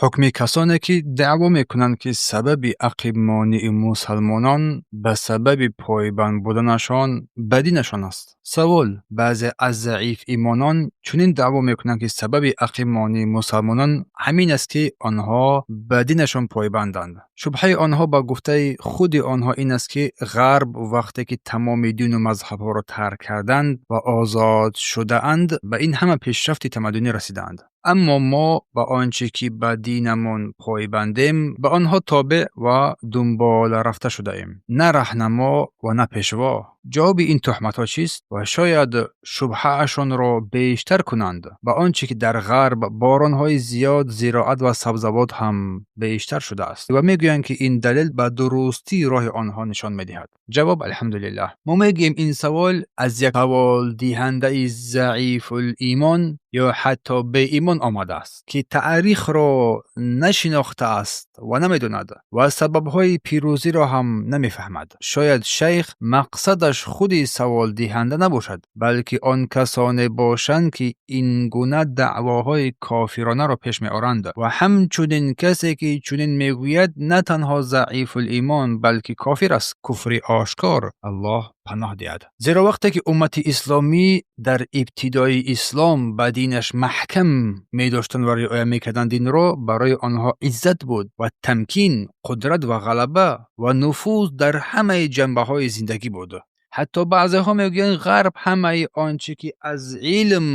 Ҳукми касоне, ки даъво мекунанд, ки сабаби ақибмонии мусалмонон ба сабаби пойбанд буданашон ба динашон аст. Савол: баъзе аз заифимонон чунин даъво мекунанд, ки сабаби ақибмонии мусалмонон ҳамин аст, ки онҳо ба динашон пойбанданд. Шубҳаи онҳо ба гуфтаи худи онҳо ин аст, ки Ғарб вақте ки тамоми дину мазҳабҳоро тарк карданд ва озод шудаанд, ба ин ҳама пешрафти тамаддунӣ расидаанд. Аммо мо ба он чӣ ки ба динамон пойбандем, ба онҳо тобеъ ва дунбола рафта шудаем, на раҳнамо ва на пешво. Ҷавоби ин туҳматҳо чист? Ва шояд шубҳаашонро бештар кунанд ба он чӣ ки дар Ғарб боронҳои зиёд, зироат ва сабзавот ҳам бештар шудааст ва мегӯянд, ки ин далел ба дурустии роҳи онҳо нишон медиҳад. Ҷавоб: алҳамдулиллаҳ. Мо мегӯем, ин савол аз як саволдиҳандаи заифулимон ё ҳатто беимон омадааст, ки таърихро нашинохтааст ва намедонад ва сабабҳои пирӯзиро ҳам намефаҳмад. Шояд шайх мақсадаш худи саволдиҳанда набошад, балки он касоне бошанд, ки ин гуна даъвоҳои кофиронаро пеш меоранд. Ва ҳамчунин касе, ки чунин мегӯяд, на танҳо заифулимон, балки кофир аст, куфри ошкор, Аллоҳ паноҳ диҳад. Зеро вақте ки уммати исломӣ дар ибтидои ислом ба динаш маҳкам медоштанд ва риоя мекарданд динро, барои онҳо иззат буд ва тамкин, қудрат ва ғалаба ва нуфуз дар ҳамаи ҷанбаҳои зиндагӣ буд. Ҳатто баъзеҳо мегӯянд, Ғарб ҳамаи он чӣ ки аз илм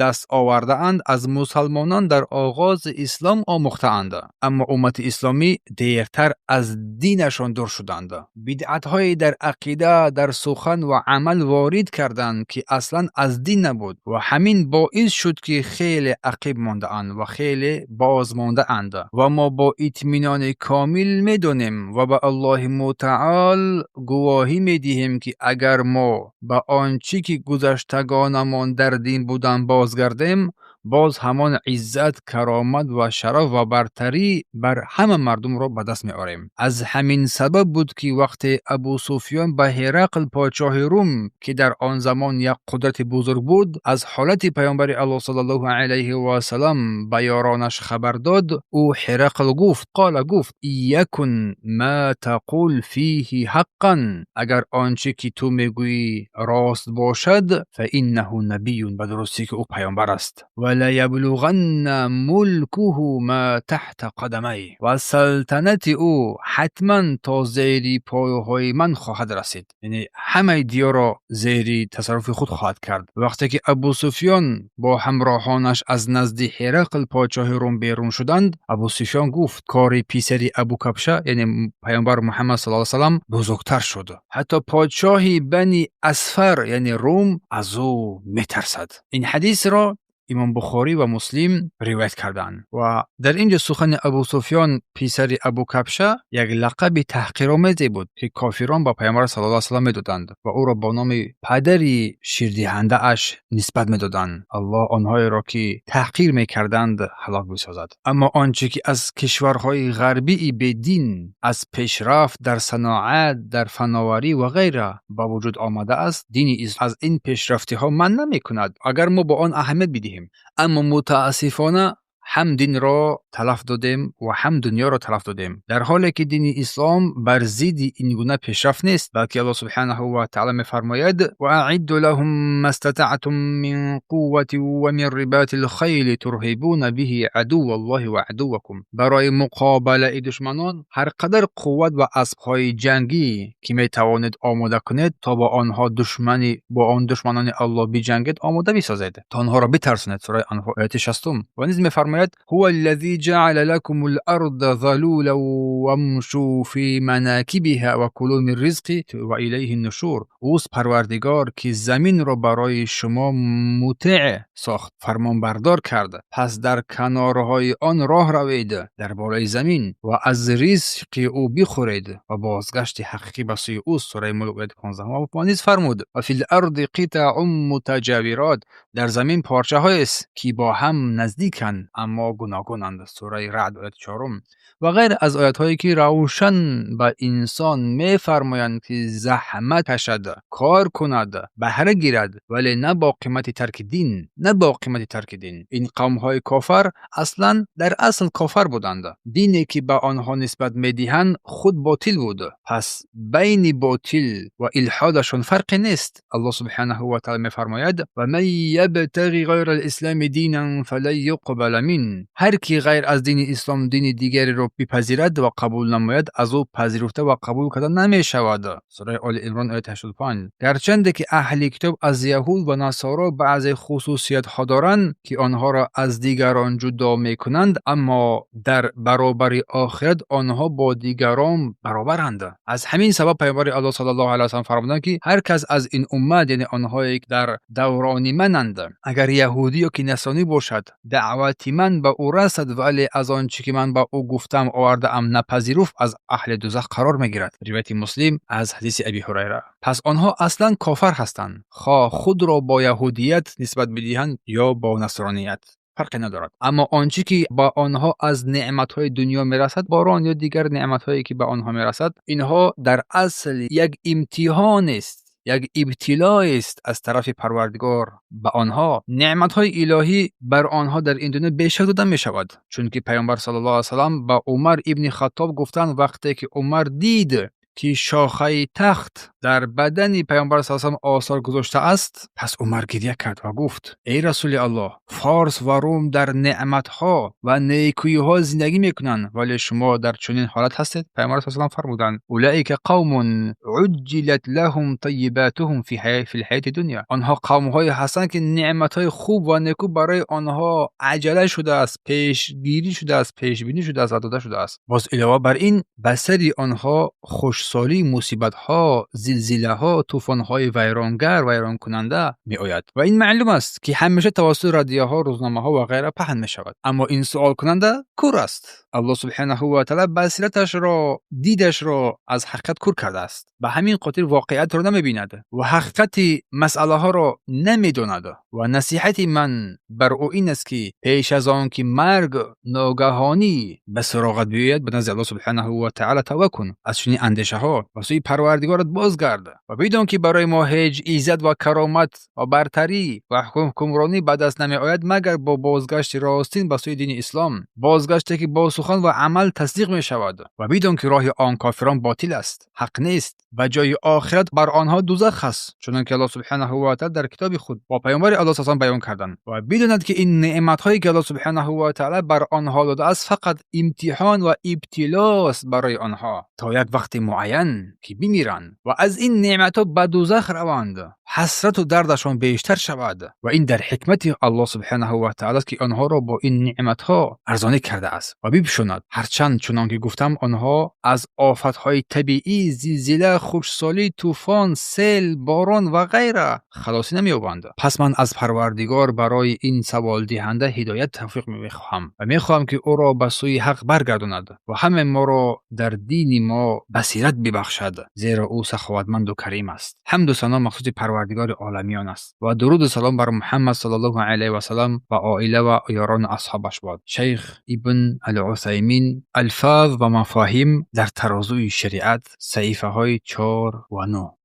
даст овардаанд, аз мусалмонон дар оғози ислом омӯхтаанд. Аммо уммати исломӣ дертар аз динашон дур шуданд. Бидъатҳое дар ақида, дар сухан ва амал ворид карданд, ки аслан аз дин набуд, ва ҳамин боис шуд, ки хеле ақиб мондаанд ва хеле боз мондаанд. Ва мо бо итминони комил медонем ва ба Аллоҳи мутаол гувоҳӣ медиҳем, ки агар мо ба он чӣ ки гузаштагонамон дар дин буданд бозгардем, боз ҳамон иззат, каромат ва шараф ва бартарӣ бар ҳама мардумро ба даст меорем. Аз ҳамин сабаб буд, ки вақте Абу Суфён ба Ҳерақл, подшоҳи Рум, ки дар он замон як қудрати бузург буд, аз ҳолати паёмбари Аллоҳ саллаллоҳу алайҳи васалам ба ёронаш хабар дод, ӯ Ҳерақл гуфт, қола гуфт: якун ма тақул фиҳи ҳаққан, агар он чӣ ки ту мегӯӣ рост бошад, фа иннаҳу набиюн, ба дурустӣ ки ӯ паёмбар аст. Ва лаяблуғанна мулкуҳу ма таҳта қадамай, ва салтанати ӯ ҳатман то зери пойҳои ман хоҳад расид, яъне ҳамаи диёрро зери тасарруфи худ хоҳад кард. Вақте ки Абу Суфён бо ҳамроҳонаш аз назди Ҳерақл, подшоҳи Рум, берун шуданд, Абу Суфён гуфт: кори писари Абу Кабша, яъне паёмбар Муҳаммад саллаллоҳу алайҳи васаллам, бузургтар шуд. Ҳатто подшоҳи Бани Асфар, яъне Рум, аз ӯ метарсад. Ин ҳадисро Имом Бухорӣ ва Муслим ривоят карданд. Ва дар ин ҷо сухани Абу Суфён, писари Абу Кабша, як лақаби таҳқиромезе буд, ки кофирон ба паёмбар саллаллоҳу алайҳи васаллам медоданд ва ӯро бо номи падари ширдиҳандааш нисбат медоданд. Аллоҳ онҳоеро, ки таҳқир мекарданд, ҳалок бисозад. Аммо он чӣ ки аз кишварҳои ғарбии бедин аз пешрафт дар саноат, дар фановарӣ ва ғайра ба вуҷуд омадааст, дини ислом аз ин пешрафтиҳо манъ намекунад, агар мо ба он аҳамият бидиҳем. Аммо мутаассифона ҳам динро талаф додем ва ҳам дунёро талаф додем, дар ҳоле ки дини ислом бар зидди ин гуна пешрафт нест, балки Аллоҳ субҳанаҳу ва таъала мефармояд: ва аидду лаҳум мастатаътум мин қувватин ва мин рибатил хайли турҳибуна биҳи адувваллоҳи ва адуввакум. Барои муқобалаи душманон ҳар қадар қувват ва аспҳои ҷангӣ, ки метавонед омода кунед, то бо онҳо душмани бо он душманони Аллоҳ биҷангед, омода бисозед, то онҳоро битарсонед. Сураи Анфол, ояти 60-ум. Ва низ мефармояд: ҳува аллазӣ ҷаъала лакумул арда залулан вамшу фи манакибиҳа ва кулу мин ризқи ва илайҳи нушур. Ӯст Парвардигор, ки заминро барои шумо мутеъ сохт, фармонбардор кард, пас дар канорҳои он роҳ равед дар болои замин ва аз ризқи ӯ бихӯред, ва бозгашти ҳақиқӣ ба сӯи ӯст. Сураи Мулк, ояти 15-ум. Ва низ фармуд: ва фил арди қитаъун мутаҷавирот, дар замин порчаҳоест, ки бо ҳам наздиканд, аммо гуногунанд. Сураи Раъд, ояти 4-ум. Ва ғайр аз оятҳое, ки равшан ба инсон мефармоянд, ки заҳмат кашад. Кор кунад, баҳра гирад, вале на бо қимати тарки дин, на бо қимати тарки дин. Ин қавмҳои кофар аслан дар асл кофар буданд. Дине ки ба онҳо нисбат медиҳанд, худ ботил буд. Пас байни ботил ва илҳодашон фарқе нест. Аллоҳ субҳанаҳу ва таъала мефармояд: «Ва ман ябтағи ғайра ал-ислами динан фалан юқбала мин». Ҳар ки ғайр аз дини ислом дини дигареро бипазирад ва қабул намояд, аз ӯ пазируфта ва қабул карда намешавад. Сураи Оли Имрон, ояти 85. Гарчанде ки аҳли китоб аз яҳуд ва насоро баъзе хусусиятҳо доранд, ки онҳоро аз дигарон ҷудо мекунанд, аммо дар баробари охират онҳо бо дигарон баробаранд. Аз ҳамин сабаб Паёмбари Аллоҳ саллаллоҳу алайҳи васаллам фармуданд, ки ҳар кас аз ин уммат, яъне онҳое ки дар даврони мананд, агар яҳудӣ ё ки насронӣ бошад, даъвати ман ба ӯ расад, вале аз он чӣ ки ман ба ӯ гуфтаам, овардаам, напазируфт, аз аҳли дузах қарор мегирад. Ривояти Муслим аз ҳадиси Аби Ҳурайра. Пас онҳо аслан кофар ҳастанд, хоҳ худро бо яҳудият нисбат бидиҳанд ё бо насроният, фарқе надорад. Аммо он чӣ ки ба онҳо аз неъматҳои дунё мерасад, борон ё дигар неъматҳое ки ба онҳо мерасад, инҳо дар асл як имтиҳонест, як ибтилоест аз тарафи Парвардигор ба онҳо. Неъматҳои илоҳӣ бар онҳо дар ин дунё бешак дода мешавад, чунки Паёмбар саллаллоҳу алайҳи васаллам ба Умар ибни Хаттоб гуфтанд, вақте ки Умар дид, ки шохаи тахт дар бадани Паёмбар с осор гузоштааст, пас Умар гирья кард ва гуфт: «Эй Расули Аллоҳ, Форс ва Рум дар неъматҳо ва некӯиҳо зиндагӣ мекунанд, вале шумо дар чунин ҳолат ҳастед». Паёмбар с фармуданд: «Улаика қавмун уҷҷилат лаҳум таййибатуҳум фи лҳаяти дунё». Онҳо қавмҳое ҳастанд, ки неъматҳои хуб ва некӯ барои онҳо аҷала шудааст, пешгирӣ шудааст, пешбинӣ шудааст ва дода шудааст. Боз илова бар ин, ба сари онҳо хушксолӣ, мусибатҳо, зилзилаҳо, тӯфонҳои вайронгар, вайронкунанда меояд ва ин маълум аст, ки ҳамеша тавассути радиоҳо, рӯзномаҳо ва ғайра паҳн мешавад. Аммо ин суолкунанда кур аст. Аллоҳ субҳанаҳу ва таъала басираташро, дидашро аз ҳақиқат кур кардааст. Ба ҳамин хотир воқеиятро намебинад ва ҳақиқати масъалаҳоро намедонад. Ва насиҳати ман бар ӯ ин аст, ки пеш аз он ки марг ногаҳонӣ ба суроғат биёяд, ба назди Аллоҳ субҳанаҳу ва таъала тавба кун аз чунин андешаҳо ва сӯи Парвардигорат бозгард ва бидон, ки барои мо ҳеҷ иззат ва каромат ва бартарӣ ва ҳукмронӣ ба даст намеояд, магар бо бозгашти ростин ба сӯи дини ислом, бозгаште ки бо сухан ва амал тасдиқ мешавад. Ва бидон, ки роҳи он кофирон ботил аст, ҳақ нест ва ҷои охират бар онҳо дузах аст, чунон ки Аллоҳ субҳанаҳу ва таъала дар китоби худ бо Паёмбари Аллоҳ с баён карданд. Ва бидонад, ки ин неъматҳое ки Аллоҳ субҳанаҳу ва таъала бар онҳо додааст, фақат имтиҳон ва ибтилост барои онҳо то як вақти муайян, ки бимиранд ва аз ин неъматҳо ба дузах раванд, ҳасрату дардашон бештар шавад. Ва ин дар ҳикмати Аллоҳ субҳанаҳу ва таъала аст, ки онҳоро бо ин неъматҳо арзонӣ кардааст ва бипӯшонад. Ҳарчанд, чунон ки гуфтам, онҳо аз офатҳои табиӣ, зилзила, хушксолӣ, тӯфон, сел, борон ва ғайра халосӣ намеёбанд. Пас ман аз Парвардигор барои ин саволдиҳанда ҳидоят, тавфиқ мехоҳам ва мехоҳам, ки ӯро ба сӯи ҳақ баргардонад ва ҳамаи моро дар дини мо басират бибахшад, зеро ӯ саховатманду карим аст. Ҳамду сано махсуси Парвардигори оламиён аст ва дуруду салом бар Муҳаммад саллаллоҳу алайҳи васаллам ва оила ва ёрону асҳобаш бод. Шайх Ибн Ал-Усаймин, «Алфоз ва мафоҳим дар тарозуи шариат», саҳифаҳои 4 ва 9.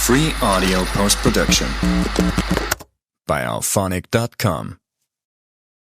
Free audio post production by Alphonic.com.